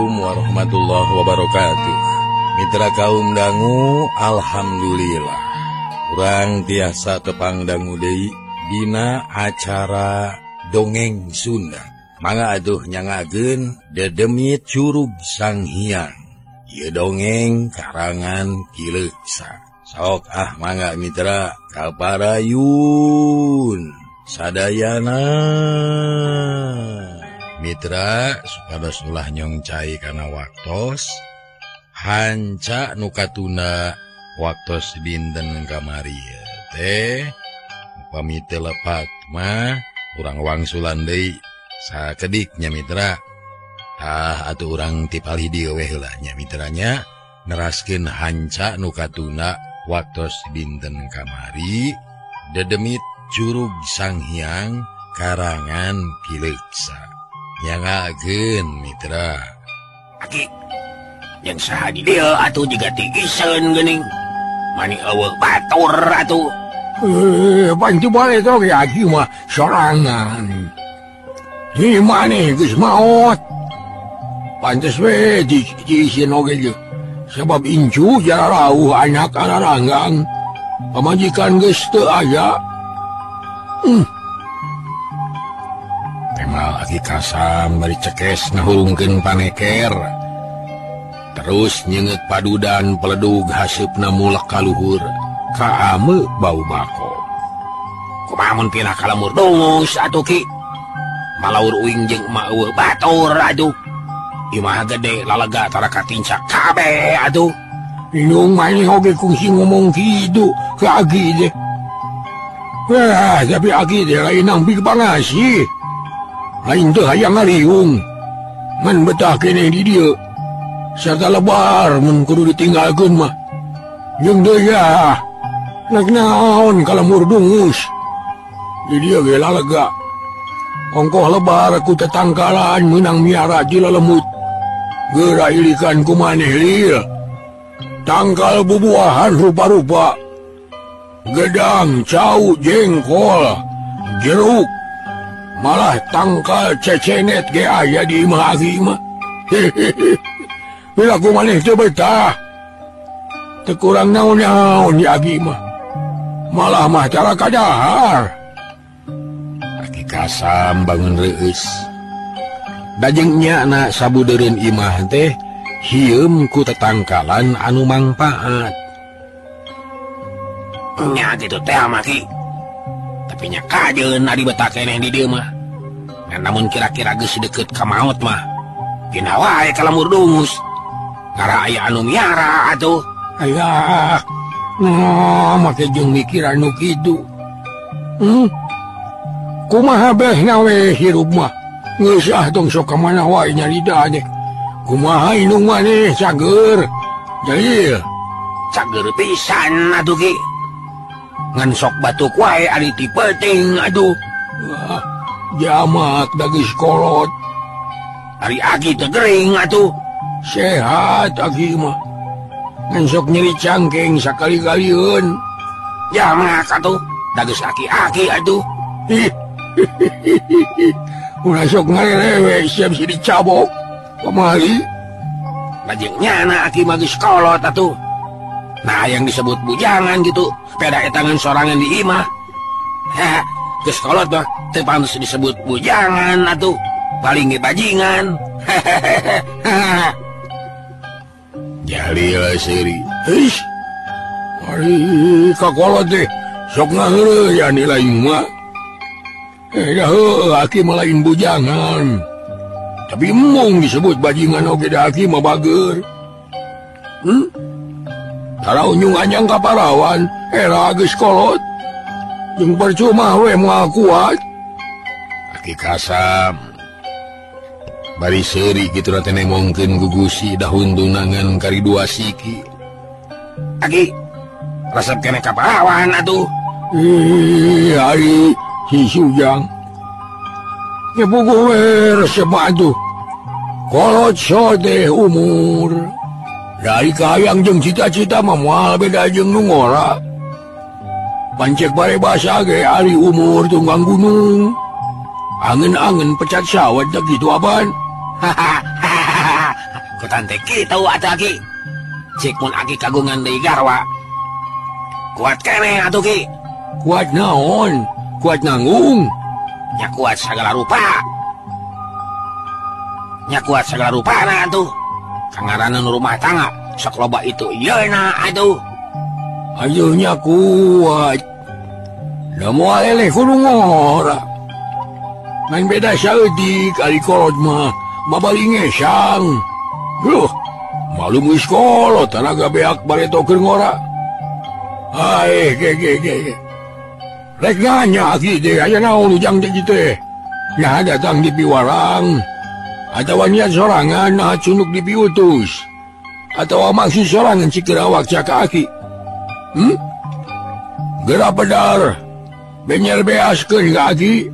Assalamualaikum warahmatullahi wabarakatuh. Mitra kaum dangu, alhamdulillah urang tiasa tepang dangu deui dina acara dongeng Sunda. Mangga atuh nyangakeun Dedemit Curug Sang Hyang. Ieu dongeng karangan Ki Leuksa. Sok ah mangga mitra kaparayun sadayana. Mitra supados ulah nyongcai kana waktos hanca nu katunda waktos dinten kamari teh upami teu lepat mah urang wangsulan deui sakedik nya mitra. Tah atuh urang tipalih dieu we heula nya mitranya neraskeun hanca nu katunda waktos dinten kamari Dedemit Curug Sang Hyang karangan Ki Leuksa. Nyangakeun mitra. Aki yang saha di dieu atuh jiga tiiseun geuning. Mani eueuh batur atuh. Bantu balik oge aki mah sorangan. Di maneh geus maot. Pantes we diiseun oge ge. Sebab incu jarauh anak araranggang. Pamajikan geus teu aya. Temal aki kasam bari cekes ngahurungkeun paneker. Terus nyeungeut padudan peledug haseupna mulek ka luhur. Kaame bau bako. Kumaha mun pindah ka lemur dungus atuh Ki. Malaur uing jeung emak eueuh batur atuh. Imah gede lalega tara katincak kabeh atuh. Indung maneh oge kungsi ngomong kitu ka aki teh. Wah, tapi aki teh lain nang pangasi. Lain teu hayang ngariung. Ngan betah keneh di dieu. Sarta lebar mun kudu ditinggalkeun mah. Jeung deui ya. Nek naon ka lemur dungus. Di dieu ge lalega. Ongkoh lebar ku tetangkalan meunang miara di lelemut. Geura ilikan ku maneh lil. Tangkal bubuahan rupa-rupa. Gedang, cau, jengkol, jeruk. Malah tangkal cecenet ge aya di imah aki mah. Bila ku maneh teu betah. Teu kurang naon-naon di aki mah. Malah mah cara kadahar. Aki kasam bangun reueus. Dajeng nyana sabudeureun imah teh hieum ku tetangkalan anu mangpaat. Nya kitu teh mah Ki. Tapi nya kajeun ari betah keneh di dieu mah. Ngan namun kira-kira geus deukeut ka maot mah. Pindah wae ka lemur dungus. Ngara aya anu miara atuh. Ayah, nah make jeung mikir anu kitu. Kumaha behna we hirup mah. Geus ah tong sok ka mana wae nyarita teh. Kumaha indung maneh cager. Jalil, cager pisan atuh Ki. Ngan sok batuk wae ari ti peuting atuh. Wah, jamak da geus kolot. Ari aki teu gering atuh. Sehat aki mah. Ngan sok nyeri cangkeng sakali-kalieun. Jamak atuh, da geus aki-aki atuh. Ulah sok ngarelewe siap si dicabok. Kamari lajeng nyana aki mah geus kolot atuh. Nah yang disebut bujangan gitu, peda etangan sorangan di imah. Heh, geus kolot mah teu pantes disebut bujangan atuh, paling ge bajingan. Hehehe. Jalil seuri. His. Ari kakolot teh sok ngaheureuyan lain mah. Da heueuh aki mah lain bujangan. Tapi embung disebut bajingan oge da aki mah bager. Tara unyung anyang ka parawan, era geus kolot. Jeung percuma we moal kuat. Aki kasam. Bari seuri kitu teh nemongkeun gugusi dahun tunangan kari dua siki. Aki, resep keneh ka parawan atuh. Ih, ari si Sujang. Ya puguh we resep mah atuh. Kolot sodeh umur. Dari kahayang jeung cita-cita mah moal beda jeung nu ngora. Pancek bare basa ge ari umur tunggang gunung. Angen-angen pecat sawat da kitu aban. Ku tante kitu atuh Aki. Cik mun Aki kagungan deui garwa. Kuat keneh atuh Ki. Kuat naon? Kuat nanggung. Nya kuat sagala rupa. Nya kuat sagala rupana atuh. Kangaranan rumah tangga sok loba itu yeuna atuh. Ayo nya kuat. Da moal eleh kudu ngora. Ngan beda saeutik ari kolot mah babali ngesang. Duh, malum geus kolot tanaga beak bareto keur ngora. Aeh, ge ge ge. Rek nanya aki teh aya naon ujang teh kitu teh. Nah datang di piwarang. Atawa niat sorangan nah cunuk di piutus. Atawa maksud sorangan cik awak caka aki. Geura pedar. Benyer beaskeun ka aki.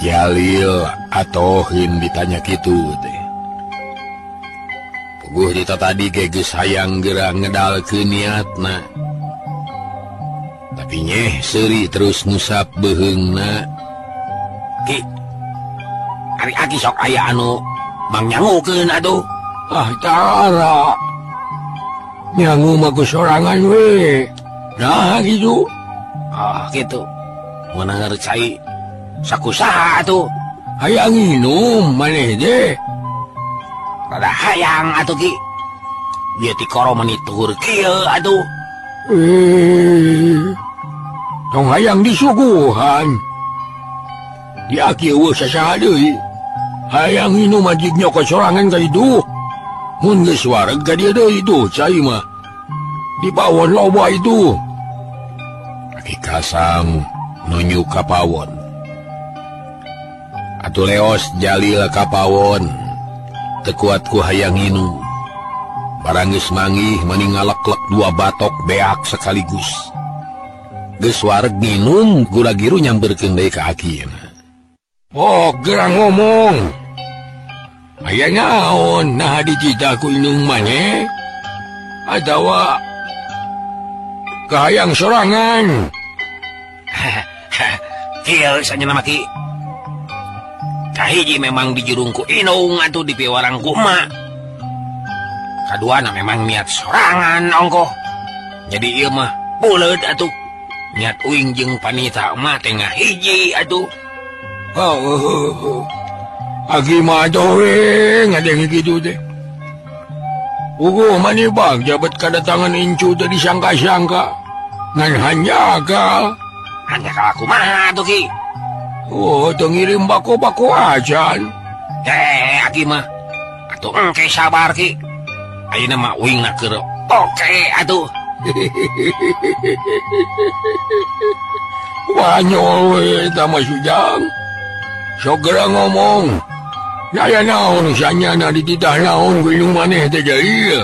Jalil atohin ditanya kitu teh. Puguh dita tadi ge geus hayang geura ngedalkeun niatna. Tapi nyeh seuri terus ngusap beuheungna. Ki, ari Aki sok aya anu mangnyangukeun atuh. Ah tara. Nyangu mah ku sorangan we. Nah gitu. Ah gitu. Meunang cai sakusaha atuh. Hayang nginum maneh teh. Rada hayang atuh Ki. Ieu ti koro meni tuhur kieu atuh. Tong hayang disuguhan. Di aki eueuh sasaha deui. Hayang nginum majig nyokot sorangan ka ditu. Mun geus wareg ka dieu deui tuh cai mah. Di pawon loba itu. Aki Kasam nunjuk ka pawon. Atuh leos Jalil ka pawon. Teu kuat ku hayang nginum. Barang geus manggih meni ngaleklek dua batok beak sekaligus. Geus wareg nginum gura-giru nyamberkeun deui ka akina. Oh, geura ngomong. Aya naon nah dicita ku inung maneh? Atawa kahayang sorangan. Kieu sanyana mah Ki. Kahiji memang dijurung ku inung atuh dipiwarang ku emak. Kaduana memang niat sorangan ongkoh. Jadi ieu mah buleud atuh. Niat uing jeung panita mah teh ngahiji atuh. Oh, Aki mah atuh we ngadenge kitu teh. Uguh mani bang jabat kadatangan incu teh disangka-sangka. Ngan hanjakal. Hanjakal kumaha atuh Ki? Oh, teu ngirim bako-bako acan. Aki mah atuh engke sabar Ki. Ayeuna mah uingna keur oke atuh. Wanyol we eta mah Sujang. Sok geura ngomong. Aya naon sanyana dititah naon ku indung maneh teh Jalil.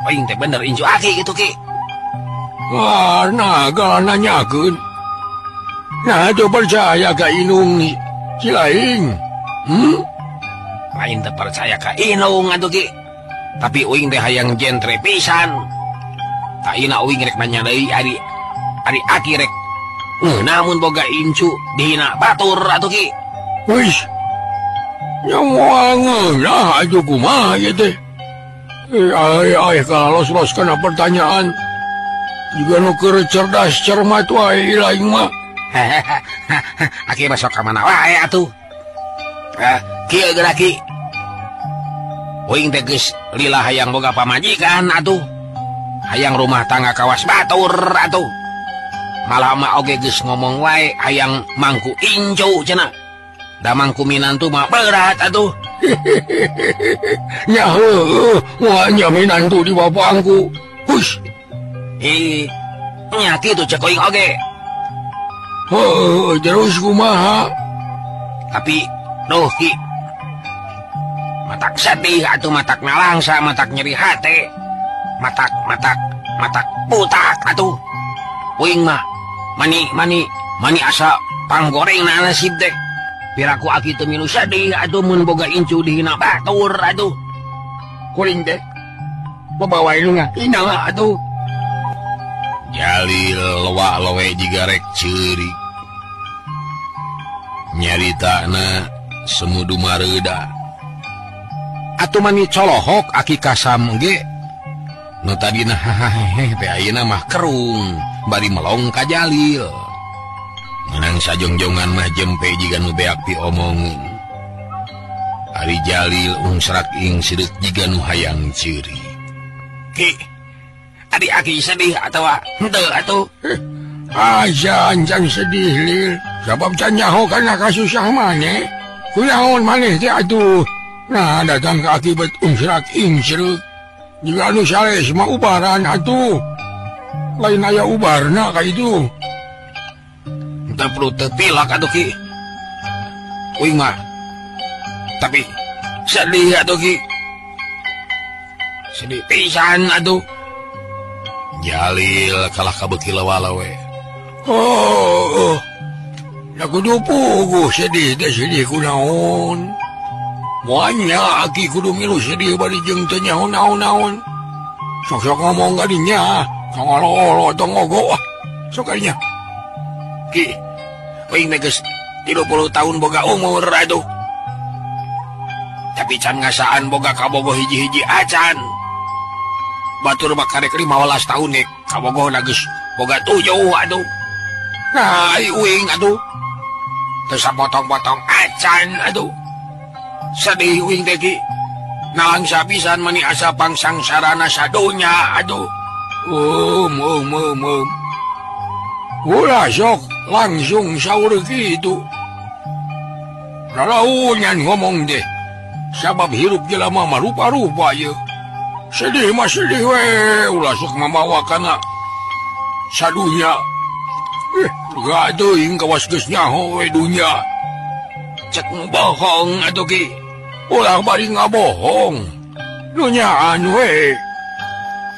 Aing teh bener incu aki kitu Ki. Wah, nah galah nanyakeun. Nah, teu percaya ka indung si lain. Lain teu percaya ka indung atuh Ki. Tapi uing teh hayang jentre pisan. Tak ina uing rek nanya deui ari aki rek. Namun boga incu dihina batur atuh Ki. Wis. Nya moal ngeunah atuh kumaha ieu teh. Ai kalos-los kana pertanyaan. Juga nu keur cerdas cermat wae lain mah. Aki mah sok ka mana wae atuh. Kieu geura Ki. Uing teh geus lila hayang boga pamajikan atuh. Hayang rumah tangga kawas batur atuh. Malah mah oge geus ngomong wae hayang mangku incu cenah. Da mangku minantu mah berat atuh. Nya heueuh, moal nya minantu di bapangku. Hush. Ih, nya kitu cek uing oge. Heueuh, terus kumaha? Tapi duh Ki. Matak sedih atuh, matak nalangsa, matak nyeri hate. Matak matak butak atuh. Uing mah mani mani asa panggorengna nasib teh. Piraku aki teu milu sedih atuh mun boga incu dihina batur atuh. Kuring teh babawa indungna hina atuh. Jalil lewak lowe jiga rek ceurik. Nyaritana semudu mareuda. Atuh mani colohok aki Kasam ge nu tadina hahahehe teh ayeuna mah kerung bari melong ka Jalil. Menang sajongjongan mah jempe jiga nu beak piomongin. Ari Jalil ungsrak ing sireuk jiga nu hayang ceuri. Ki, adi aki sedih atawa henteu atuh? Aja anjang sedih Lil, sabab can nyaho kana kasusah maneh. Kunaon maneh teh atuh? Nah datang ke akibat ungsrak ing sireuk. Jiga nu sales mah ubaran atuh. Lain aya ubarna ka itu. Teu perlu teu tilak atuh Ki. Uing mah tapi sedih atuh Ki. Sedih pisan atuh. Jalil kalah kabeuki lewa-lewe. Oh, da kudu puguh sedih teh sedih kunaon. Moalnya aki kudu milu sedih bari jeung teu nyaho naon-naon. Sok-sok ngomong ka dinya, tong olo-olo tong ogo ah. Sok ka dinya. Ki, uing teh geus 30 tahun boga umur atuh. Tapi can ngasaan boga kabogoh hiji-hiji acan. Batur mah karek 15 tahun nih kabogohna geus boga 7 atuh. Nah, ai uing atuh. Teu sapotong-potong acan atuh. Sedih uing teh Ki. Nalangsa pisan mani asa pangsangsarana sadonya atuh. Ulah sok langsung saur kitu. Raraunyan ngomong deh. Sabab hirup jelema mah rupa-rupa ieu. Sedih mah sedih we, ulah sok mamawa kana sadunya. Gak teuing kawas geus nyaho we dunya. Cek bohong atuh Ki. Ulah bari ngabohong. Dunyaan we.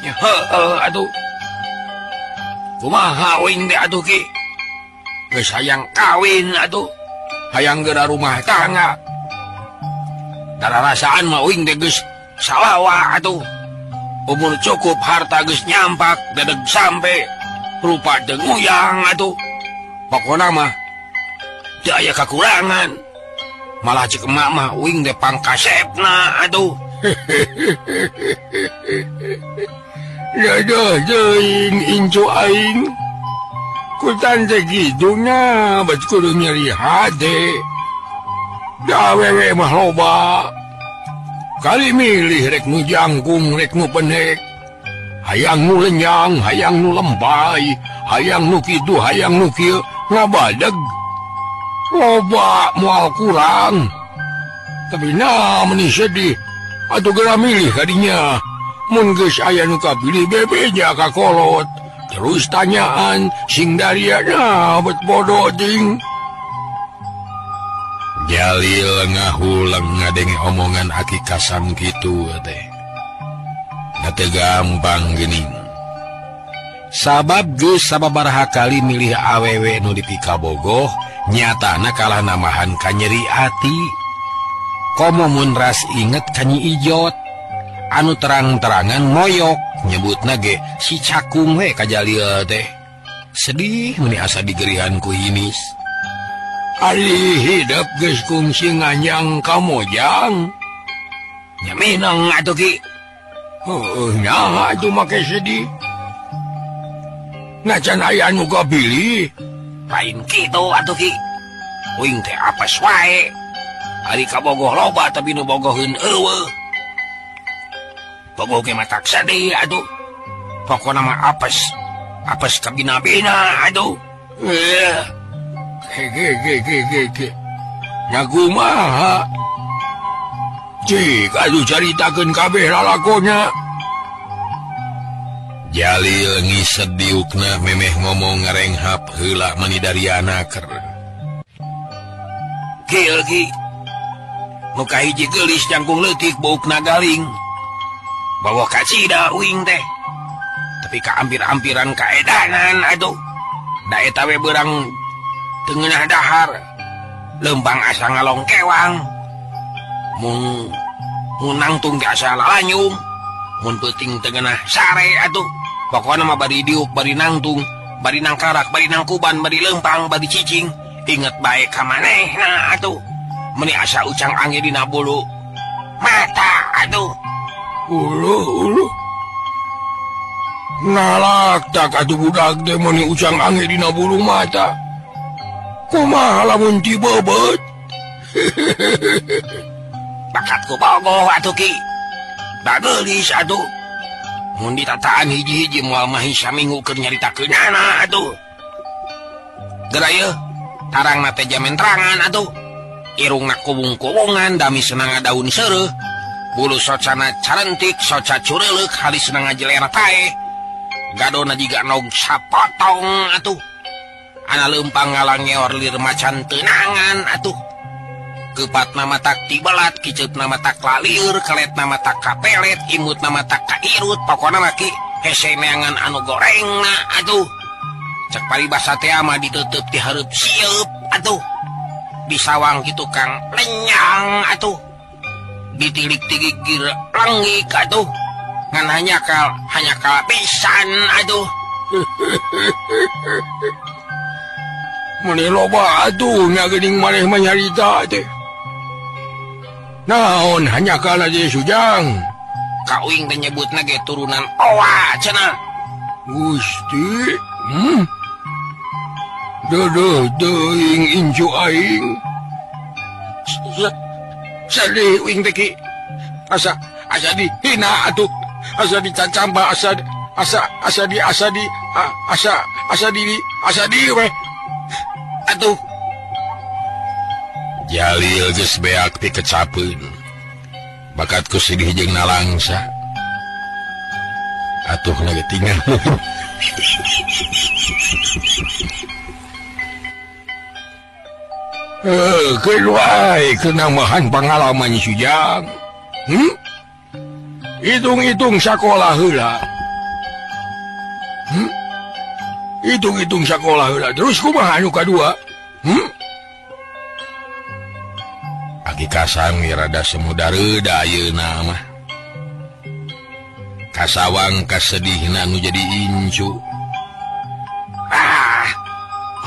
Ya heueuh atuh. Kumaha uing teh atuh Ki? Geus hayang kawin atuh. Hayang geura rumah tangga. Dararasaan mah uing teh geus salawa atuh. Umur cukup harta geus nyampak dedeg sampe rupa teu nguyang atuh. Pokona mah teu aya kakurangan. Malah cek emak mah uing teh pangkasepna atuh. Dadah teuing incu aing. Kutan teh kitu nya bet kudu nyeri hate. Da awewe mah loba. Kali milih rek nu jangkung rek nu penek. Hayang nu lenyang, hayang nu lempai, hayang nu kitu, hayang nu kieu, ngabadeg. Loba moal kurang. Tapi nah meni sedih. Atuh geura milih kadinya. Mun geus aya nu kapilih bebeja ka kolot. Terus tanyaan sing daria nah bet bodoh ting. Jalil ngahuleng ngadenge omongan aki Kasam kitu teh. Da teu gampang geuning. Sabab geus sababaraha kali milih awewe nu dipikabogoh, nyatana kalah namahan ka nyeri ati. Komo mun ras inget ka Nyi Ijot, anu terang-terangan moyok nyebutna ge si Cakung we ka Jalil teh. Sedih meni asa digerihan ku hinis. Ari hidup geus kungsi nganjang ka mojang. Nya mineng atuh Ki. Heueuh nya atuh make sedih. Nacan aya anu kapilih. Lain kitu atuh Ki. Uing teh apes wae. Ari kabogoh loba tapi nu bogoheun eueuh. Bogoh ge matak sedih atuh. Pokona mah apes. Apes kabina-bina atuh. Ge. Nya kumaha? Cik atuh caritakeun kabeh lalakonya. Jalil ngised diukna memeh ngomong ngarenghap heula mani dariana ker. Kieu Ki. Nu kahiji geulis jangkung leutik buukna galing. Bawa kacida uing teh. Tapi kaampir-ampiran kaedanan atuh. Da eta we beurang teu ngeunah dahar. Leumpang asa ngalongkewang. Mun nangtung ge asa lalanyum. Mun peuting teu ngeunah sare atuh. Pokona mah bari diuk, bari nangtung, bari nangkarak, bari nangkuban, bari leumpang, bari cicing. Inget bae ka manehna atuh. Meni asa ucang angin dina bulu mata atuh. Uluh uluh. Nalak tak atuh budak teh meuni ucang ange dina bulu mata. Kumaha lamun dibebeut? Bakatku bogoh atuh Ki. Bageulis atuh. Mun ditataan hiji-hiji moal mah saminggu keur nyaritakeunana atuh. Geura yeuh, tarangna teh jamentrangan atuh. Irungna kubung-kubungan dami senanga daun seureuh. Bulu socana carentik, soca cureuleuk halis senanga jelena tae. Gadona jiga nog sapotong atuh. Ana leumpang ngalangeor lir macan teunangan atuh. Kepatna matak tibelat, kiceupna matak lalieur, keletna matak kapelet, imutna matak kairut, pokona mah Ki hese neangan anu gorengna atuh. Cek paribasa teh mah diteuteub ti hareup sieup atuh. Disawang kitu Kang lenyang atuh. Ditilik ti gigir lenggik atuh. Ngan hanya kal pisan atuh. Meni loba atuh nya geuning maneh mah nyarita teh. Naon hanya kala teh Sujang? Ka uing teh nyebutna ge turunan owa cenah. Gusti, Deudeuh teuing incu aing. Sedih uing teh Ki. Asa asa dihina atuh. Asa dicacamba asa asa asa di asa di asa asa di asa di we. Atuh. Jalil geus beak pikecapeun. Bakatku sedih jeung nalangsa. Atuh na ge tinggal. Keluar kenamahan pengalaman Sujang. Hitung-hitung sekolah heula. Hitung-hitung sekolah heula. Terus kumaha anu kadua? Aki Kasam rada semuda reuda ayeuna mah. Kasawang kasedihna nu jadi incu. Ah,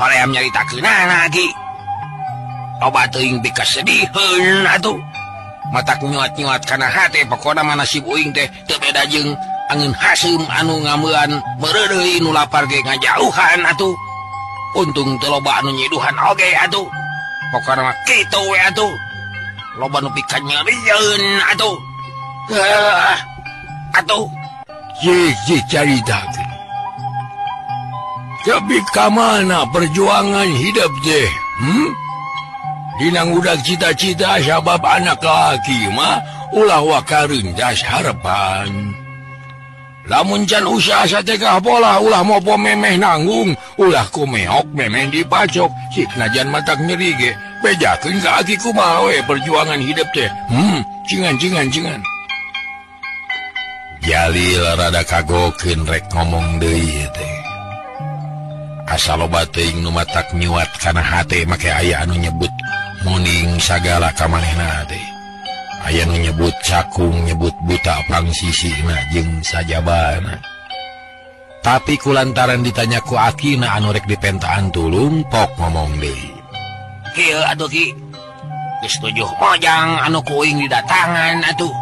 hoream nyaritakeunana Ki. Loba teuing pikasediheun atuh. Matak nyuat-nyuat kana hate pokona mah nasib uing teh teu beda jeung angin haseum anu ngameuan meureureuy nu lapar ge ngajauhan atuh. Untung teu loba anu nyiduhan oge atuh. Pokona mah kitu we atuh. Loba nu pikanyerieun atuh. Atuh. Jih caritakeun. Tapi ka mana perjuangan hidup teh? Dina ngudag cita-cita sabab anak laki mah ulah wakareundas harapan. Lamun can usaha satekah pola ulah mopo memeh nanggung, ulah kumeok memeh dipacok. Sik najan matak nyeri ge, bejakeun ka aki kumaha we perjuangan hidup teh. Cingan cingan cingan. Jalil rada kagokeun rek ngomong deui teh. Asa loba teuing nu matak nyuat kana hate make aya anu nyebut muning sagala ka manehna teh. Aya nu nyebut cakung, nyebut buta pangsisina jeung sajabana. Tapi kulantaran ditanya ku akina anu rek dipentaan tulung pok ngomong deui. Kieu atuh Ki. Geus 7 mojang anu ku uing didatangan atuh.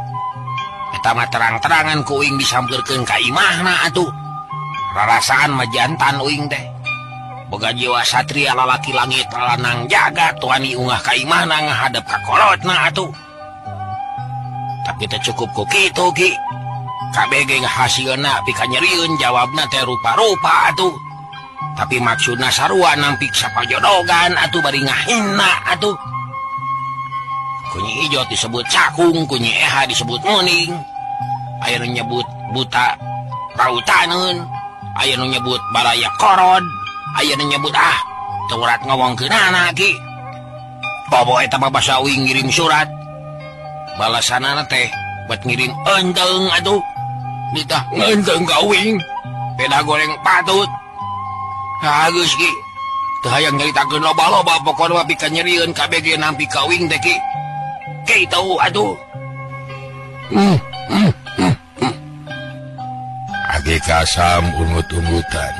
Eta mah terang-terangan ku uing disampeurkeun ka imahna atuh. Rarasaan mah jantan uing teh. Boga jiwa satria lalaki langit lalanang jagat wani ungah ka imahna ngahadep ka kolotna atuh. Tapi teu cukup ku kitu Ki. Kabeh ge hasilna pikanyerieun jawabna teh rupa-rupa atuh. Tapi maksudna sarua nampik sapajodogan atuh bari ngahina atuh. Kunyi Ijot disebut cakung, kunyi Eha disebut muning. Aya nu nyebut buta rautaneun, aya nu nyebut baraya korod, aya nu nyebut ah teu urat ngomongkeunana Ki. Bobo eta mah basa uing ngirim surat. Balasanana teh buat ngirim enteng atuh. Nitah ngeunteung ka uing. Beda goreng patut. Geus Ki. Teu hayang nyaritakeun loba-loba pokona mah pikanyerieun kabeh ge nampi ka uing teh Ki. Kitu atuh. Age Kasam ungut-ungutan.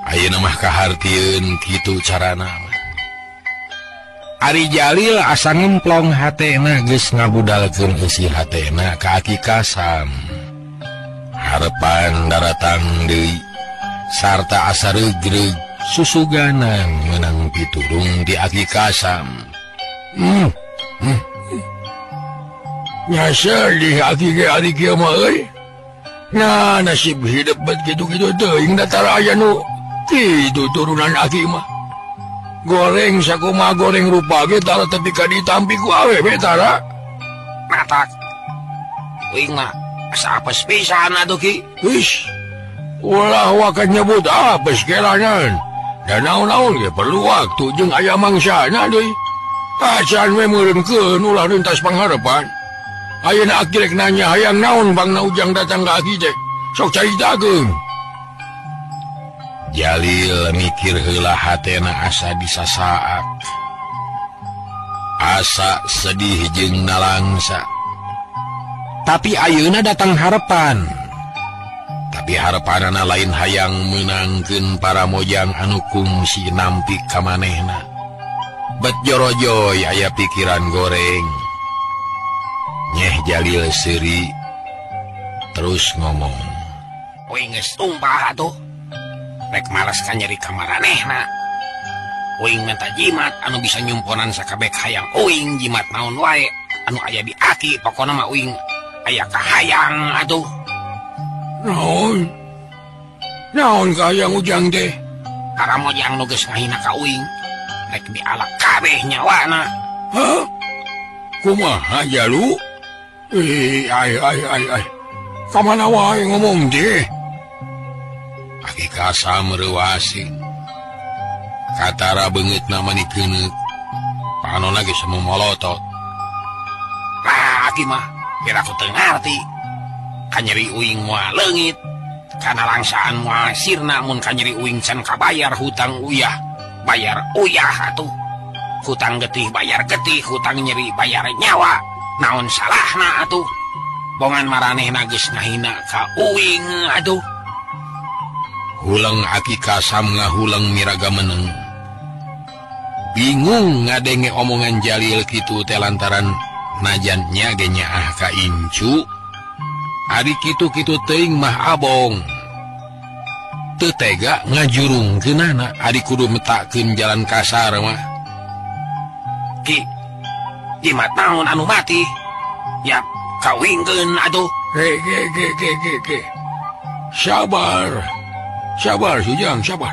Ayeuna mah kahartieun kitu carana mah. Ari Jalil asa ngemplong hatena geus ngabudalkeun eusi hatena ka Aki Kasam. Harepan daratang deui sarta asa regreg susuganan meunang piturung di Aki Kasam. Nya sedih aki ge ari kieu mah euy. Nah nasib hidup bet kitu-kitu teuing da tara aya nu kitu turunan aki mah. Goreng sakumaha goreng rupa ge tara tepi ka ditampi ku awewe tara. Matak. Uing mah asa apes pisan atuh Ki. Wis. Ulah wakan nyebut apes keranan. Da naon-naon ge perlu waktu jeung aya mangsana deui. Acan we meureunkeun ulah rentas pangharepan. Ayeuna aki rek nanya hayang naon bangna Ujang datang ka aki teh. Sok caritakeun. Jalil mikir heula hatena asa disasaak. Asa sedih jeung nalangsa. Tapi ayeuna datang harepan. Tapi harepanana lain hayang meunangkeun para mojang anu kungsi nampik ka manehna. Bet jorojoy aya pikiran goreng. Nyeh Jalil seuri terus ngomong. Uing geus tumpah atuh. Rek malas ka nyeri ka maranehna. Uing minta jimat anu bisa nyumponan sakabeh hayang uing jimat naon wae anu aya di aki pokona mah uing aya kahayang atuh. Naon? Naon kahayang Ujang teh? Karamojang nu geus ngahina ka uing rek dialak kabeh nyawana. Hah? Kumaha Jalu? Ai ai ai ai. Kamana wae ngomong teh? Aki Kasam reuasing. Katara beungeutna mani keuneuk. Panona geus molotot. Lah aki mah kira ku teu ngarti. Kanyeri uing moal leungit. Kana langsaan moal sirna mun kanyeri uing can kabayar hutang uyah. Bayar uyah atuh. Hutang getih bayar getih, hutang nyeri bayar nyawa. Naon salahna atuh? Bongan maranehna geus ngahina ka uing atuh. Huleng Aki Kasam ngahuleng miraga meneng. Bingung ngadenge omongan Jalil kitu teh lantaran najan nya ge nyaah ka incu. Ari kitu-kitu teuing mah abong. Teu tega ngajurungkeunana ari kudu metakeun jalan kasar mah. Ki, jimat naon anu mati? Ya kawingkeun atuh. Ge ge ge ge ge ge. Sabar. Sabar Sujang, sabar.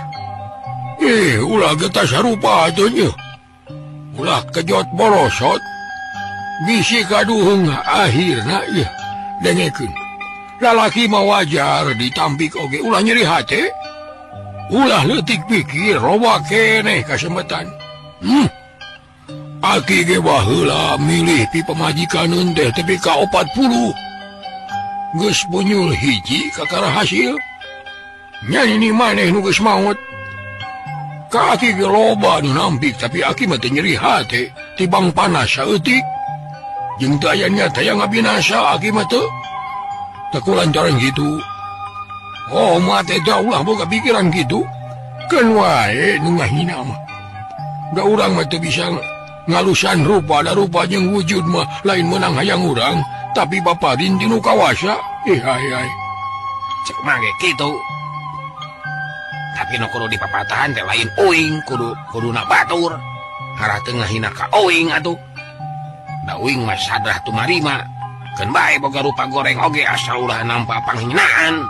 Ulah getas sarupa atuh nya. Ulah kejot borosot. Bisi kaduhung akhirna ieu dengekeun. Lalaki mah wajar ditampik oge ulah nyeri hate. Ulah leutik pikir loba keneh kasemetan. Aki ge baheula milih pi pamajikan teh tepi ka 40. Geus bunyul hiji kakara hasil. Nyanyi maneh nu geus maot. Ka aki ge loba nu nampik tapi aki mah teu nyeri hate tibang panas saeutik. Jeung teu aya nya teh ngabinasa aki mah teu. Teu kulantaran kitu. Oh mah teh ulah boga pikiran kitu. Keun wae nu ngahina mah. Da urang mah teu bisa ngalusan rupa da rupa jeung wujud mah lain meunang hayang urang tapi baparin ti nu kawasa. Ai ai. Cek mah ge kitu. Tapi nu kudu dipapatahan teh lain uing kudu kuduna batur. Harah teu ngahina ka uing atuh. Da uing mah sadrah tumarima. Keun bae boga rupa goreng oge asal ulah nampa panghinaan.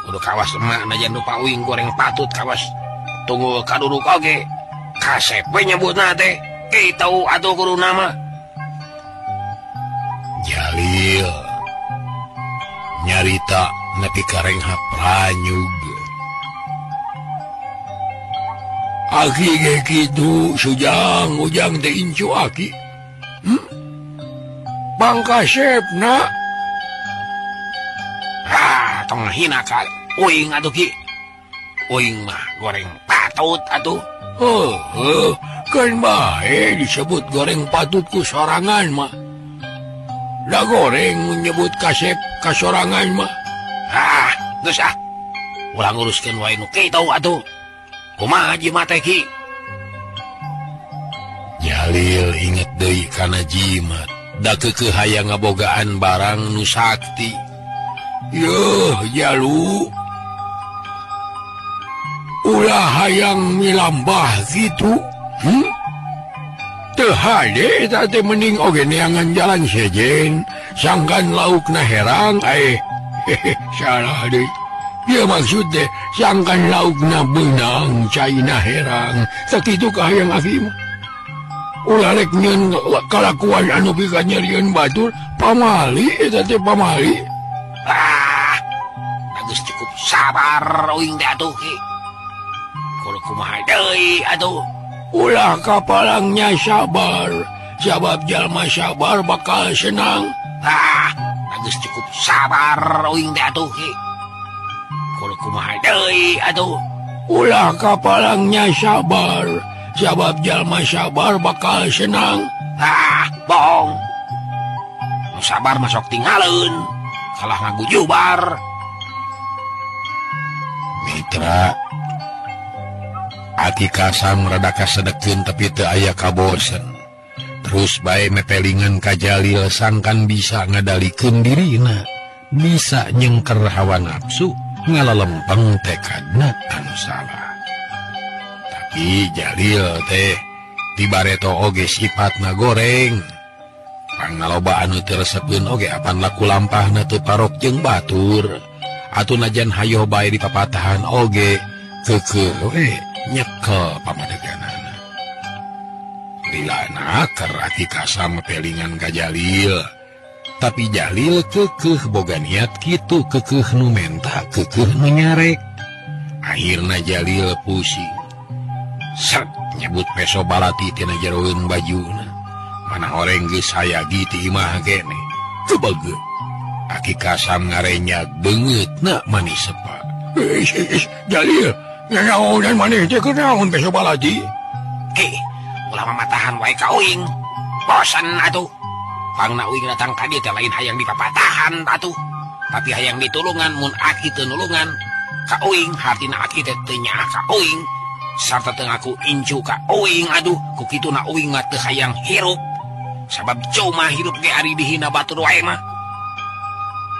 Kudu kawas emak najan rupa uing goreng patut kawas tunggu kaduruk oge. Kasep we nyebutna teh. Kitu atuh kuduna mah. Jalil nyarita nepi ka renghap ranyug. Aki ge kitu Sujang, Ujang teh incu aki. Bangkasepna. Ah, tong hina ka uing atuh Ki. Uing mah goreng patut atuh. Heuh, keun bae disebut goreng patut ku sorangan mah. Da goreng menyebut kasep ka sorangan mah. Ah, geus ah. Ulah nguruskeun wae nu kitu atuh. Kumaha jimat teh Ki? Ya Jalil inget deui kana jimat da keukeuh hayang ngabogaan barang nu sakti. Yeuh jalu ulah hayang milambah kitu. Teu hade eta teh mending oge neangan jalan sejen sangkan laukna herang salah deui. Dia maksud teh sangkan laukna beunang caina herang sakitu ka hayang aki mah. Ulah rek nyeun kalakuan anu pika nyerieun batur pamali eta teh pamali. Ah, geus cukup sabar uing teh atuh ki. Kudu kumaha deui atuh. Ulah kapalangnya sabar, sabab jalma sabar bakal senang. Ah, geus cukup sabar uing teh atuh ki. Kudu kumaha deui atuh. Ulah kapalangnya sabar, sabab jalma sabar bakal senang. Ah, bohong. Nu sabar mah sok tinggalin, kalah ngagujubar. Mitra Aki Kasam rada kasedekeun tapi teu aya kabosen. Terus bae mepelingan ka Jalil sangkan bisa ngadalikeun dirina, bisa nyengker hawa nafsu, ngalalempeng tekadna anu salah. Tapi Jalil teh dibareto oge sifatna goreng. Pangaloba anu teu resepeun oge apan laku lampahna teu parok jeung batur. Atuh najan hayoh bae dipapatahan oge keukeuh we nyekel pamadeganana. Lilana keur Aki Kasam pelingan ka Jalil. Tapi Jalil keukeuh boga niat kitu, keukeuh nu menta, keukeuh nu nyarek. Akhirna Jalil pusing. Set nyebut peso balati tina jeroeun bajuna. Mana horeng geus hayagi ti imah keneh. Kebege. Aki Kasam ngarenyag beungeutna manis sepa. Jalil, nanaonan maneh teh kunaon peso balati? Ki, ulah mamatahan wae ka uing. Bosan atuh. Pangna uing datang ka dieu teh lain hayang dipapatahan atuh. Tapi hayang ditulungan mun aki teu nulungan ka uing, hartina aki teh teu nyaah ka uing. Sarta teu ngaku incu ka uing aduh, ku kituna uing mah teu hayang hirup. Sabab cuma hirup ge ari dihina batur wae mah.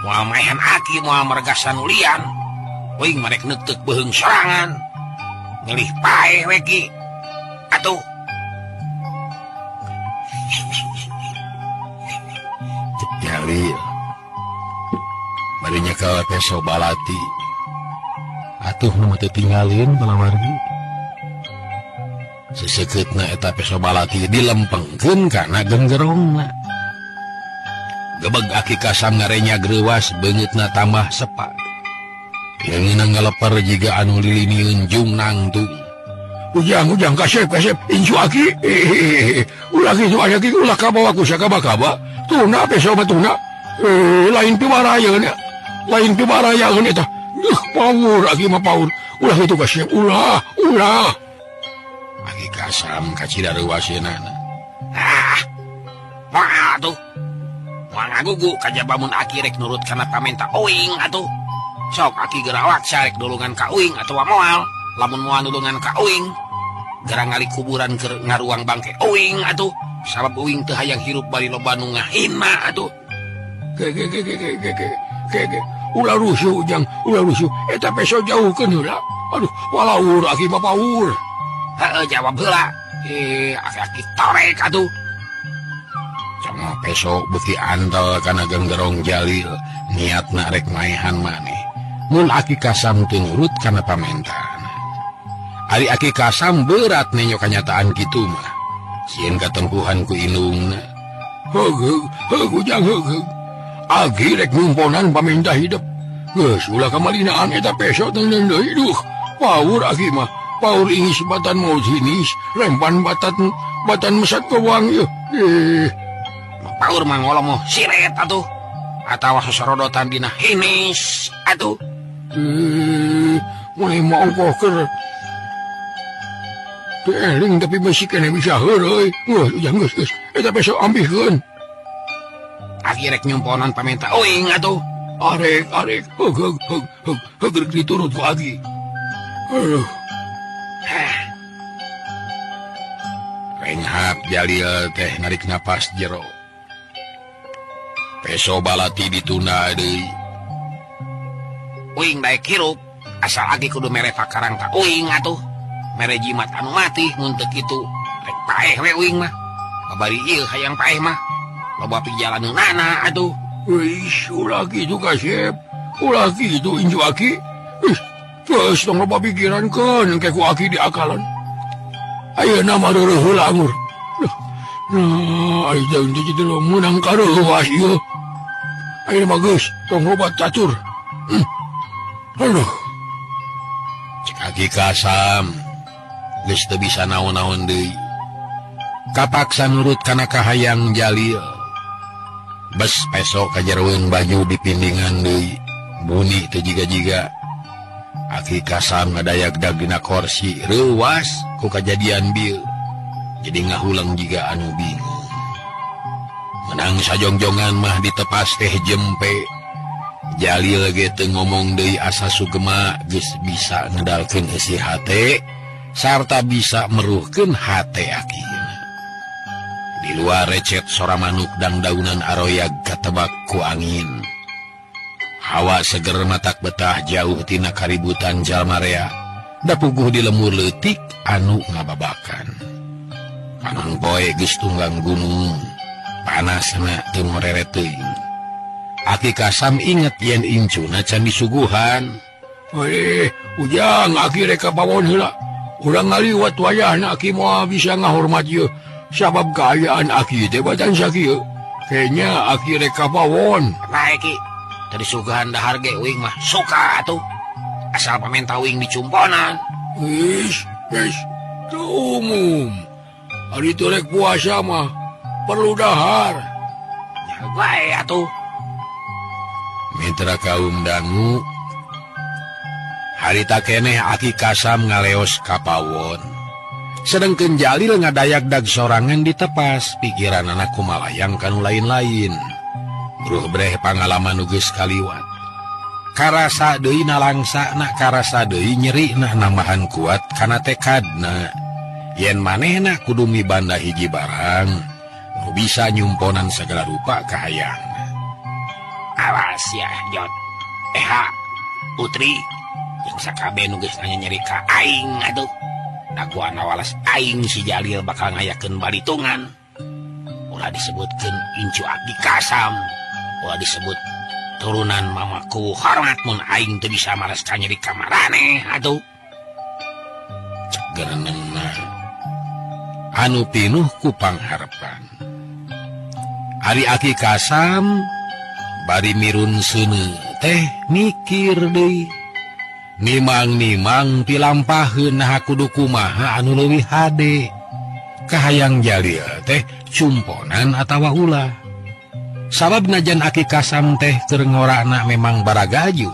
Moal maehan aki moal mergasan ulian. Uing mah rek neuteuk beuheung sorangan. Ngelih paeh we ki. Atuh. Jalil bari nyekel peso balati. Atuh nu mah teu tinggalin palawargi. Sesekeutna eta peso balati dilempengkeun kana genggerongna. Gebeg Aki Kasam ngarenya greuwas beungeutna tambah sepa. Leungeunna ngaleper jiga anu liliniun jung nangtung. Ujang, ujang, kasep, kasep, incu aki. Ulah kitu aya ki ulah kabawa ku sakaba-kaba. Tuna peso mah tuna. Lain pibarayeun nya. Lain pibarayeun eta. Duh, paur aki mah paur. Ulah kitu kasep, ulah, ulah. Aki Kasam kacida reuwaseunana. Ah. Moal atuh. Moal ngagugu kajaba mun aki rek nurut kana pamenta uing atuh. Sok aki gerawak sarek nulungan ka uing atawa moal. Lamun moal nulungan ka uing, gara ngali kuburan keur ngaruang bangke uing atuh. Sabab uing teu hayang hirup bari loba nu ngahina atuh. Ge ge ge ge ge ge ge ge. Ulah rusuh ujang, ulah rusuh. Eta peso jauhkeun heula. Aduh, walaur aki mah paur. Heeh, jawab heula. Aki-aki torek atuh. Cuma peso beuki antel kana genggerong Jalil, niatna rek maehan maneh. Mun Aki Kasam teu nurut kana pamentaan. Ari Aki Kasam berat nenyo kanyataan kitu mah. Sieun katempuhan ku indungna. Heug heug heug ujang heug heug. Aki rek ngumponan paminta hidup. Geus ulah kamalinaan eta peso teu deui duh. Paur aki mah, paur ingis batan maut hinis, rempan batan batan mesat kewang yeuh. Paur mah ngolomoh siret atuh. Atawa sosorodotan dina hinis atuh. Mulai mau keur eling tapi masih kena bisa heureuy. Geus ujang geus geus. Eta peso ambihkeun. Aki rek nyumponan pamenta uing atuh. Arek arek heug heug heug heug heug rek diturut ku aki. Aduh. Renghap Jalil teh narik napas jero. Peso balati ditunda deui. Uing daek hirup asal aki kudu mere pakarang ka uing atuh. Mere jimat anu mati mun teu kitu rek paeh we uing mah. Babari ieu hayang paeh mah. Loba pijalaneunana atuh. Wih, ulah kitu kasep. Ulah kitu inju aki. Ih, geus tong loba pikiran keun engke ku aki diakalan. Ayeuna mah reureun heula angur. Nah, ayo jangan jadi lo menang kareuwas ieu. Ayeuna mah geus tong loba catur. Aduh. Cek aki Kasam geus teu bisa naon-naon deui. Kapaksa nurut kana kahayang Jalil. Bes peso kajeroeun baju dipindingan deui. Buni teu jiga-jiga. Aki Kasam ngadayag-dag dina korsi reuwas ku kajadian bieu. Jadi ngahulang jiga anu bingung. Menang sajongjongan mah ditepas teh jempe. Jalil ge teu ngomong deui asa sugema geus bisa ngedalkeun eusi hate sarta bisa meruhkeun hate akina. Di luar recet sora manuk dangdaunan aroyag katebak ku angin. Hawa seger matak betah jauh tina kaributan jalmarea. Dapuguh di lemur leutik anu ngababakan. Panon poe geus tunggang gunung, panasna teu ngoreret teuing. Aki Kasam inget yen incuna can disuguhan. Weh, ujang aki rek ka pawon heula. Urang ngaliwat wayahna aki moal bisa ngahormat ieu. Sabab kaayaan aki teh badan sakieu. Kayaknya aki rek ka pawon. Bae ki, tadi suguhan dahar ge uing mah suka atuh. Asal pamenta uing dicumponan. Wis, wis, teu umum. Ari teu rek puasa mah perlu dahar. Ya bae atuh. Mitra kaum dangu, harita keneh aki Kasam ngaleos ka pawon. Sedengkeun Jalil ngadayag-dag sorangan ditepas, pikiranana kumalayang kanu lain-lain. Bruh breh pangalaman nu geus kaliwat. Karasa deui nalangsana, karasa deui nyerina nambahan kuat kana tekadna. Yen manehna kudu mibanda hiji barang nu bisa nyumponan segala rupa kahayang. Awas ya Jot, Eha, Putri, yang sakabe nu geus nanya nyeri ka aing atuh. Daguan walas aing si Jalil bakal ngayakeun balitungan. Ulah disebutkeun incu aki Kasam, ulah disebut turunan mamaku hormat mun aing teu bisa maras ka nyeri ka maraneh atuh. Cek gerenengna anu pinuh ku pangharepan. Ari aki Kasam bari mirun seuneu teh mikir deui. Nimang-nimang pilampaheun naha kudu kumaha anu leuwih hade. Kahayang Jalil teh cumponan atawa ulah. Sabab najan aki Kasam teh keur ngorana memang baragajul.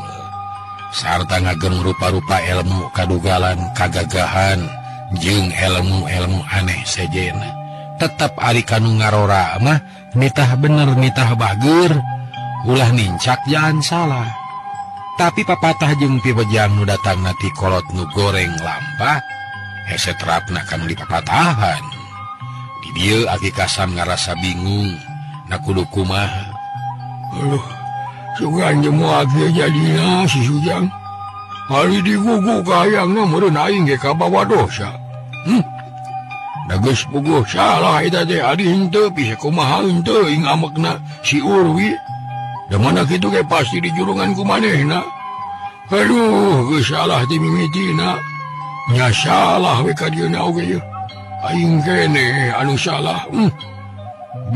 Sarta ngagem rupa-rupa ilmu kadugalan kagagahan jeung ilmu-ilmu aneh sejena. Tetep ari kanu ngarora mah nitah bener nitah bager. Ulah nincak jalan salah. Tapi papatah jeung pibejang nu datangna ti kolot nu goreng lampah, hese terapna kanu dipapatahan. Di dieu aki Kasam ngarasa bingung, na kudu kumaha. Aduh, sugan jemu aki jadina si Sujang. Ari digugu kahayangna meureun aing ge kabawa dosa. Da geus puguh salah eta teh ari henteu piye kumaha henteu ing amekna si Urwi. Da mana kitu ge pasti dijurungan ku manehna. Aduh, geus salah ti mimitina. Nya salah we ka dieuna oge ieu. Aing keneh anu salah.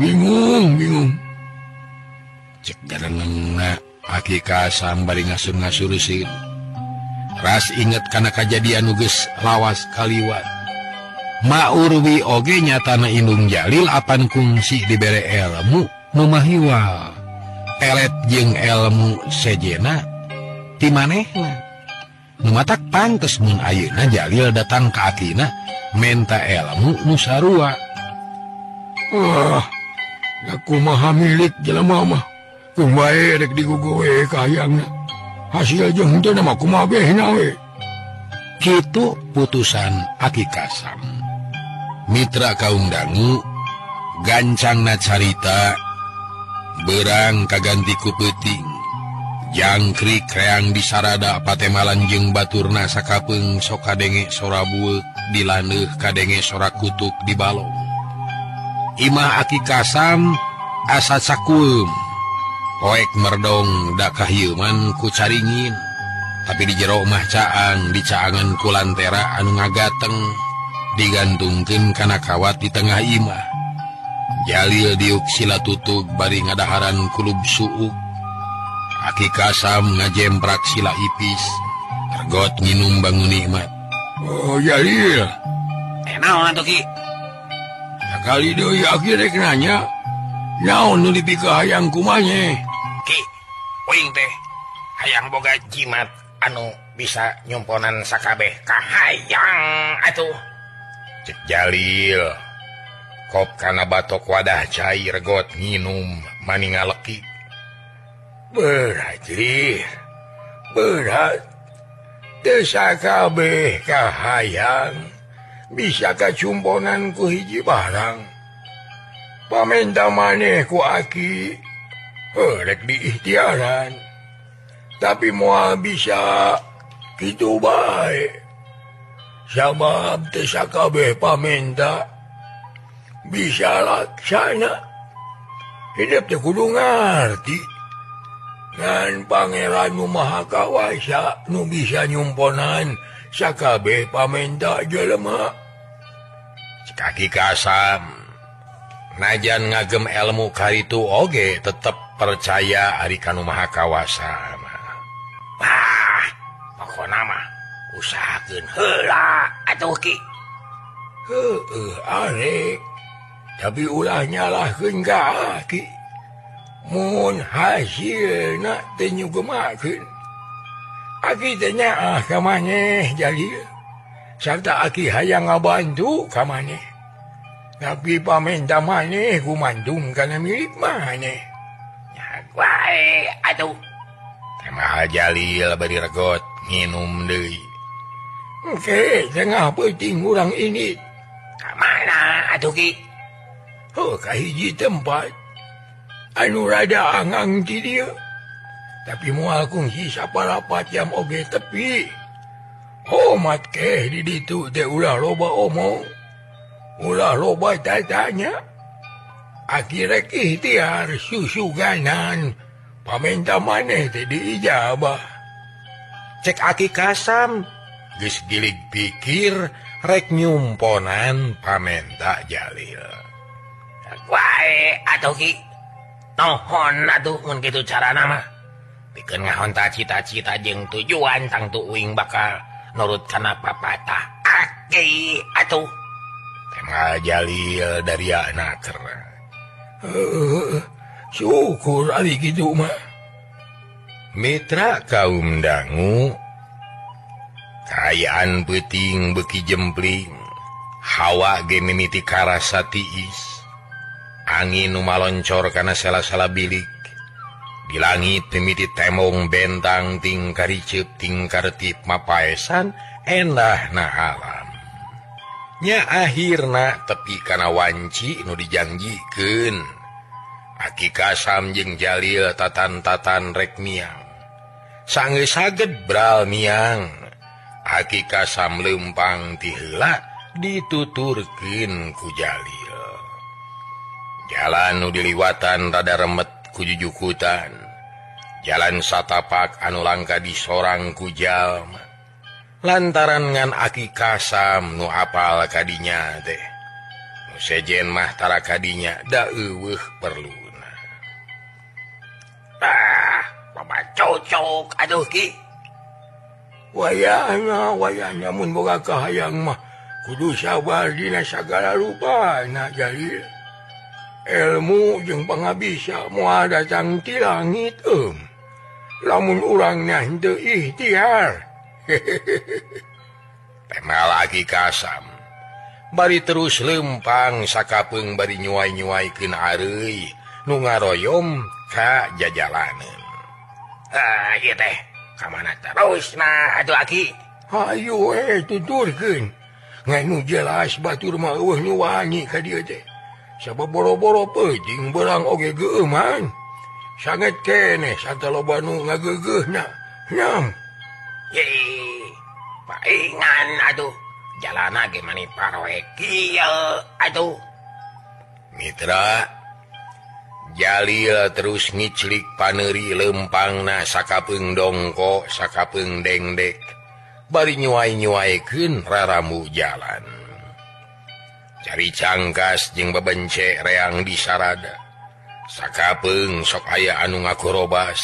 Bingung, bingung. Cek garanengna aki Kasam bari ngasur-ngasurusin. Ras inget kana kajadian nu geus lawas kaliwat. Ma Urwi oge nyatana indung Jalil apan kungsi dibere ilmu nu mahiwal. Pelet jeung ilmu sejena ti manehna. Nu matak pantes mun ayeuna Jalil datang ka akina menta ilmu nu sarua. Wah, da kumaha milik jelema mah. Kumaha rek digugu we kahayangna. Hasil jeung henteu mah kumaha behna we. Kitu putusan aki Kasam. Mitra kaum dangu gancangna carita berang kaganti ku peuting jangkrik reang disarada patemalan jeung baturna sakapeung sok kadenge sora bueuk di landeuh kadenge sora kutuk di balong. Imah Aki Kasam asa sakueum poek merdong da kahieuman ku caringin tapi di jero mah caang dicaangan ku lantera anu ngagateng digantungkeun kana kawat di tengah imah. Jalil diuk sila tutug bari ngadaharan kulub suuk. Aki Kasam ngajemprak sila ipis regot nginum bangun nikmat. Oh Jalil, naon atuh Ki? Sakali deui aki rek nanya, naon nu dipikahayang kumaha? Ki, uing teh hayang boga jimat anu bisa nyumponan sakabeh kahayang atuh. Cek Jalil kop kana batok wadah cai regot nginum mani ngaleki. Berat Jalil, berat. Teu sakabeh kahayang bisa kacumponan ku hiji barang. Pamenta maneh ku aki rek diikhtiaran, tapi moal bisa kitu bae. Sabab teu sakabeh pamenta bisa laksana. Hidup teh kudu ngarti ngan Pangeran nu Maha Kawasa nu bisa nyumponan sakabeh pamenta jelema. Cek Aki Kasam najan ngagem elmu karitu oge tetep percaya ari kanu Maha Kawasa mah. Ah, pokona mah usahakeun heula atuh Ki. Heueuh arek, tapi ulah nyalahkeun ka aki. Mun hasilna teu nyugemakeun. Aki teh nyaah ka maneh Jalil, sarta aki hayang ngabantu ka maneh. Tapi pamenta maneh gumandung kana milik maneh. Nya wae atuh. Teh Jalil bari regot nginum deui. Oke, tengah peuting urang ini. Ka mana atuh Ki? Oh, ka hiji tempat anu rada angang ti dieu. Tapi moal kungsi saparapat jam oge tepi. Homat keh di ditu teh ulah loba omong, ulah loba tatanya. Aki rek ikhtiar susuganan pamenta maneh teh diijabah. Cek Aki Kasam geus gilig pikir rek nyumponan pamenta Jalil. Wae atuh Ki. Nohon atuh mun kitu carana mah. Pikeun ngahonta cita-cita jeung tujuan tangtu uing bakal nurut kana papatah Aki atuh. Tema Jalil dari anak. Syukur ari kitu mah. Mitra kaum dangu kaayaan peuting beuki jempling, hawa ge mimiti karasa tiis. Angin nu maloncor kana sela-sela bilik. Di langit mimiti temong bentang ting kariceup ting kartip mapaesan endahna alam. Nya akhirna tepi kana wanci nu dijanjikeun. Aki Kasam jeung Jalil tatan-tatan rek miang. Sanggeus saged bral miang. Aki Kasam leumpang ti heula dituturkeun ku Jalil. Jalan nu diliwatan rada remet ku jujukutan. Jalan satapak anu langka disorang ku jalma. Lantaran ngan Aki Kasam nu apal kadinya teh. Nu sejen mah tara kadinya da eueuh perluna. Ah, loba cocok aduh Ki. Wayahna wayahna mun boga kahayang mah kudu sabar dina sagala rupana Jalil. Ilmu jeung pangabisa moal datang ti langit Lamun urangna henteu ikhtiar. Tema Aki Kasam bari terus lempang sakapeung bari nyuai-nyuaikeun areuy nu ngaroyom ka jajalaneun. Ah, ieu teh ka mana terus nah atuh Aki? Hayu tuturkeun. Ngan nu jelas batur mah eueuh nu wani ka dieu teh. Sabab boro-boro peuting beurang oge geueuman. Sanget keneh santaloba nu ngageugeuhna. Nyam. Ye, paingan atuh. Jalana ge mani paroe kieu atuh. Mitra Jalil terus ngiclik paneuri lempangna sakapeung dongko sakapeung dengdek bari nyuai-nyuaikeun raramu jalan. Cari cangkas jeung bebence reang di sarada. Sakapeung sok aya anu ngakorobas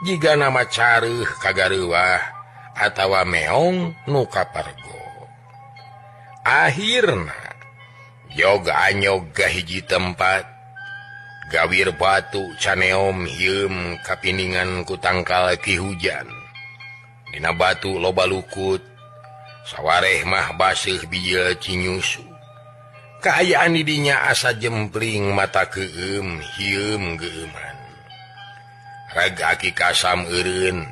jiga nama careuh kagareuwah atawa meong nu kapargo. Akhirna jog anyog ka hiji tempat gawir batu caneom hieum kapiningan ku tangkal ki hujan. Dina batu loba lukut sawareh mah baseuh bijil cinyusu. Kaayaan didinya asa jempling mata keum hieum geueuman. Rag aki kasam eureun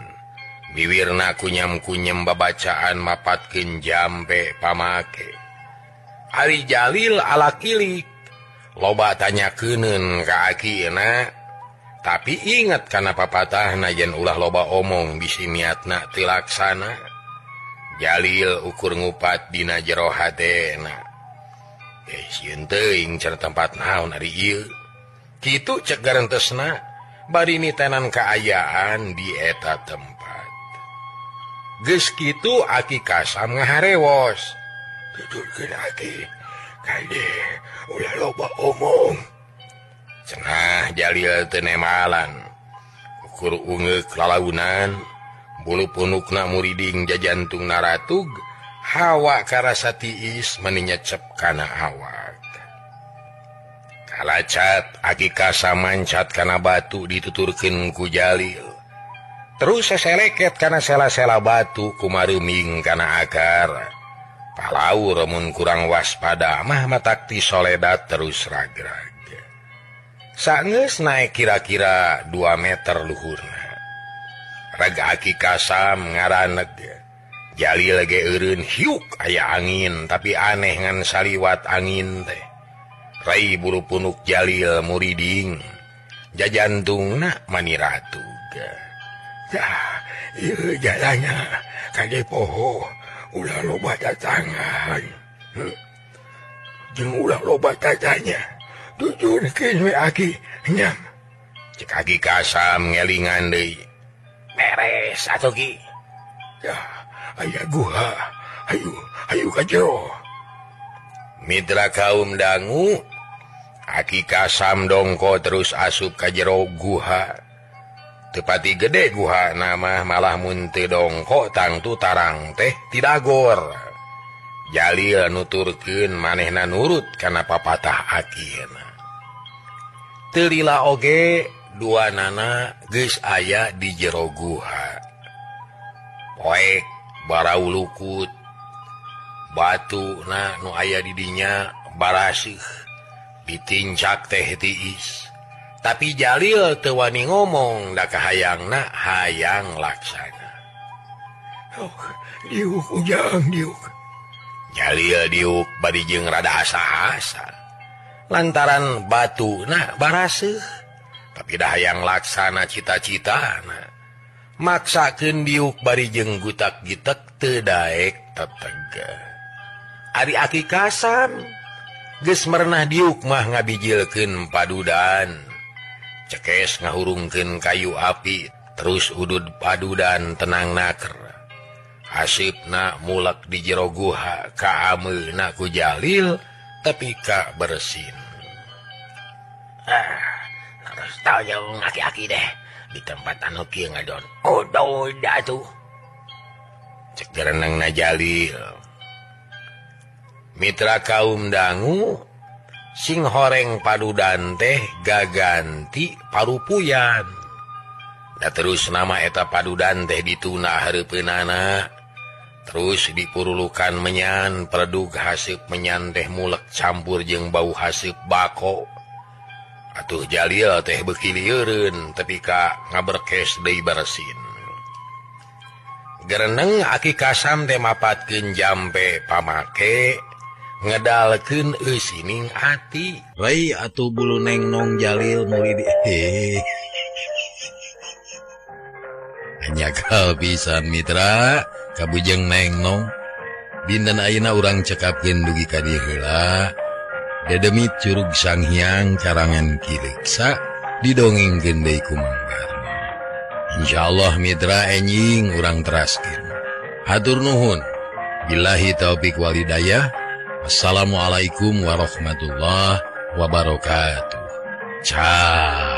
biwirna kunyam-kunyam babacaan mapatkeun jampe pamake. Ari Jalil ala kilik loba tanyakeun ka akina, tapi inget kana papatahna yen ulah loba omong bisi niatna teu laksana. Jalil ukur ngupat dina jero hatena. Sieun teuing cenah tempat naon ari ieu. Kitu cek garentesna bari nitenan kaayaan di eta tempat. Geus kitu aki kasam ngaharewos. Tuturkeun aki kade ulah loba omong. Cenah Jalil teu nemalan. Ukur ungeuk lalaunan, bulu punukna muriding jajantungna ratug, hawa karasa tiis meni nyecep kana awak. Kalacat aki kasam mancat kana batu dituturkeun ku Jalil. Terus seseleket kana sela-sela batu kumaruming kana akar. Palaur mun kurang waspada mah matakti soledat terus ragrag. Saenggeus naek kira-kira 2 meter luhurna. Rag aki kasam ngaraneg. Jalil ge eureun hiuk aya angin tapi aneh ngan saliwat angin teh. Rai buru punuk Jalil muriding. Jajantungna mani ratug. Tah, ieu jalana kade poho. Ulah loba tatangan. Jeung ulah loba tatanya. Tuturkeun we aki nyam. Cek aki kasam ngelingan deui. Beres atuh ki. Ya, aya guha. Hayu, hayu ka jero. Mitra kaum dangu, aki kasam dongko terus asup ka jero guha. Tepati gede guha nama malah mun teu dongko tangtu tarang teh tidagor. Jalil nuturkeun manehna nurut kana papatah akina. Teu lila oge dua nana geus aya di jero guha. Poek barau lukut, batu na nu aya di dinya baraseuh, ditincak teh tiis. Tapi Jalil teu wani ngomong da kahayangna hayang laksana. Oh, diuk ujang diuk. Jalil diuk bari jeung rada asa-asa. Lantaran batuna baraseuh, tapi dah hayang laksana cita-citana. Maksakeun diuk bari jeung gutak-gitek teu daek teteg. Ari aki kasam geus merenah diuk mah ngabijilkeun padudan. Cekes ngahurungkeun kayu api terus udud padudan tenang naker. Hasipna mulak di jero guha kaameuna ku Jalil tapi ka bersin. Harus tau aki-aki deh di tempat anu kieu ngadon. Oh, dah tuh. Cek gerenengna Jalil. Mitra kaum dangu sing horeng padudan teh gaganti parupuyan. Da terus nama eta padudan teh dituna hareupeunana. Terus dipurulukan menyan peredug haseup menyan teh mulek campur jeung bau haseup bako. Atuh Jalil teh beuki lieureun tepi ka ngaberkes deui bersin. Gereneng Aki Kasam teh mapatkeun jampe pamake ngedalkeun eusining ati. Rai atuh bulu neng nong jalil murid Hanya pisan mitra kabujeng neng nong. Dinten ayeuna urang cekapkeun dugi ka dieu heula. Dedemit Curug Sanghyang carangan Ki Reksa didongengkeun deui ku Mang Darma. Insyaallah mitra enjing urang teraskeun. Hatur nuhun. Billahi taufik walhidayah. Wassalamualaikum warahmatullahi wabarakatuh. Ciao.